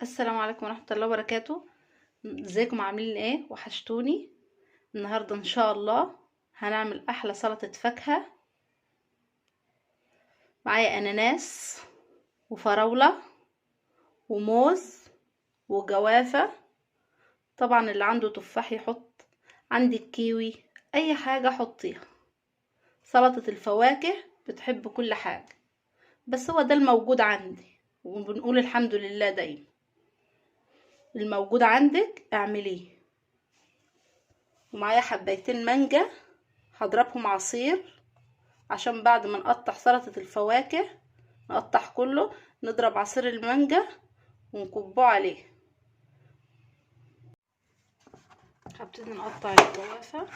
السلام عليكم ورحمة الله وبركاته. ازيكم عاملين ايه؟ وحشتوني. النهاردة ان شاء الله هنعمل احلى سلطة فاكهة. معايا اناناس وفراولة وموز وجوافة، طبعا اللي عنده تفاح يحط، عندك كيوي، اي حاجة حطيها. سلطة الفواكه بتحب كل حاجة، بس هو ده الموجود عندي، وبنقول الحمد لله دايما. الموجود عندك اعمليه. ومعايا حبايتين مانجا هضربهم عصير، عشان بعد ما نقطع سلطة الفواكه نقطع كله نضرب عصير المانجا ونكبه عليه. هبتدي نقطع الجوافة.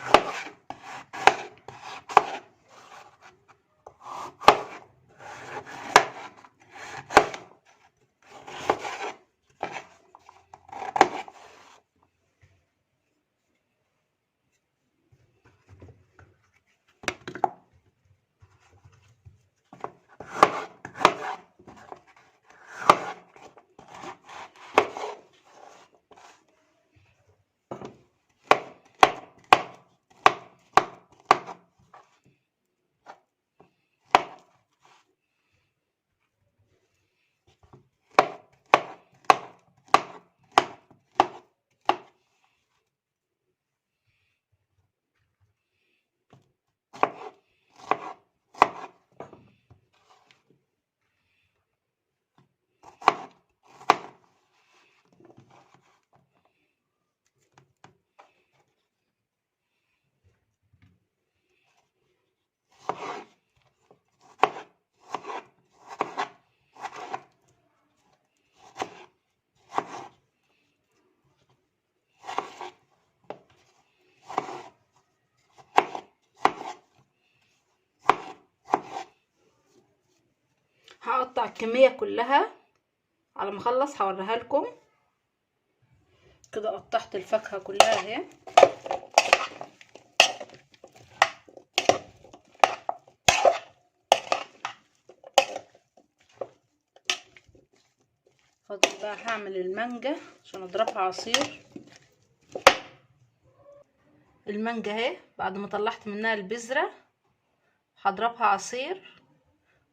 هقطع الكمية كلها على ما اخلص هوريها لكم. كده قطعت الفاكهة كلها اهي. فاضل بقى هعمل المانجا عشان اضربها عصير. المانجا اهي بعد ما طلعت منها البذرة هضربها عصير.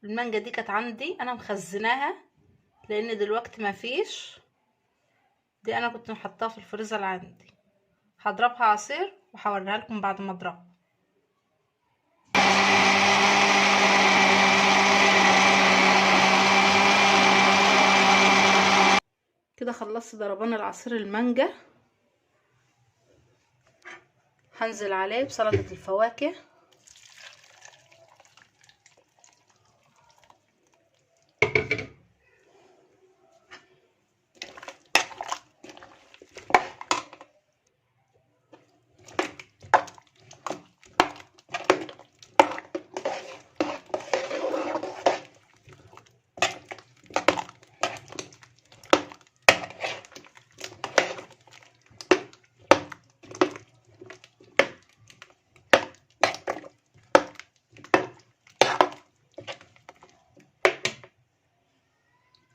المانجا دي كانت عندي انا مخزناها لان دلوقتي مفيش، دي انا كنت محطاها في الفريزر اللي عندي. هضربها عصير وهوريها لكم بعد ما اضربها. كده خلصت ضربان العصير المانجا. هنزل عليه بسلطة الفواكه.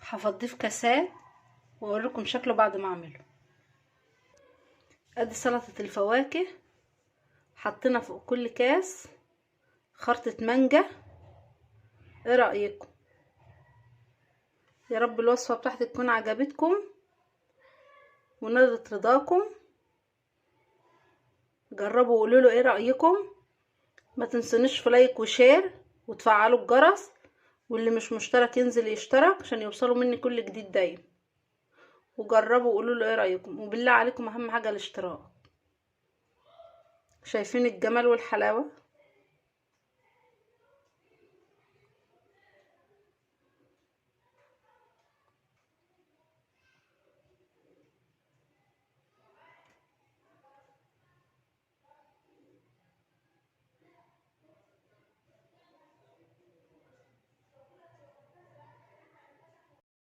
هفضيه في كاسات واوريكم شكله بعد ما اعمله. ادي سلطة الفواكه، حطينا فوق كل كاس خرطة مانجا. ايه رأيكم؟ يا رب الوصفة بتاعتي تكون عجبتكم ونالت رضاكم. جربوا وقولوا له ايه رأيكم. ما تنسونيش في like و share وتفعلوا الجرس، واللي مش مشترك ينزل يشترك عشان يوصلوا مني كل جديد دايما. وجربوا وقولوا له ايه رايكم، وبالله عليكم اهم حاجه الاشتراك. شايفين الجمال والحلاوه؟